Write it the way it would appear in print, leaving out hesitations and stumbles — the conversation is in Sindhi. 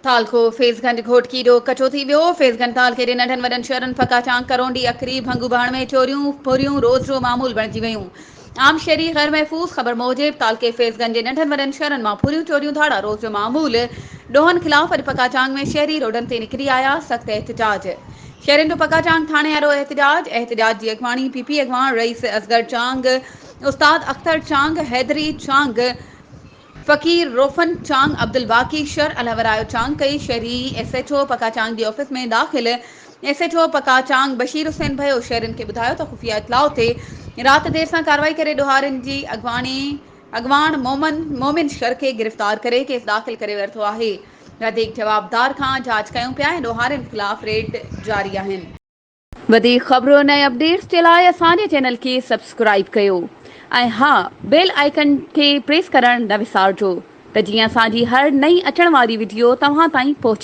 تعلقو فيض گنج گهوٽڪي جو ڪچو ٿي ويو، فيض گنج تعلقي جي ننڍن وڏن شهرن ڦڪاچانگ، ڪرونڊي، اکري، ڀنگو ڀاڻ ۾ چوريون ڦريون روز جو معمول بڻجي ويون، عام شهري غير محفوظ، خبر موجب تعلقي فيض گنج جي ننڍن وڏن شهرن مان ڦريون چوريون ڌاڙا روز جو معمول، ڏوهن خلاف اڄ پڪاچانگ ۾ شهري روڊن تي نڪري آيا، سخت احتجاج، شهرين جو پڪاچانگ ٿاڻي آڏو احتجاج، احتجاج جي اڳواڻي پي پي اڳواڻ رئيس اصغر چانگ، استاد اختر چانگ، حيدري چانگ، فقير روفن چانگ، عبدالباقي شر، الهورايو چانگ ڪئي، شهري ايس ايڇ او پڪاچانگ جي آفيس ۾ داخل ايس ايڇ او پڪاچانگ بشير حسين ڀيو شهرين کي ٻڌايو ته خفيه اطلاع تي رات دير سان ڪارروائي ڪري ڏوهارين جي اڳواڻي اڳواڻ مومن مومن شر کي گرفتار ڪري ڪيس داخل ڪري ورتو آهي وڌيڪ جوابدار کان جاچ ڪيون پيا ۽ ڏوهارين خلاف ريڊ جاري آهن. وڌيڪ خبرن ۽ اپڊيٽس جي لاء اسان جي چينل کي سبسڪرائيب ڪيو ۽ ها بيل آئيڪن کي پريس ڪرڻ نه وسارجو ته جيئن اسان جي هر نئين اچڻ واري وڊيو توهان تائين پهچي.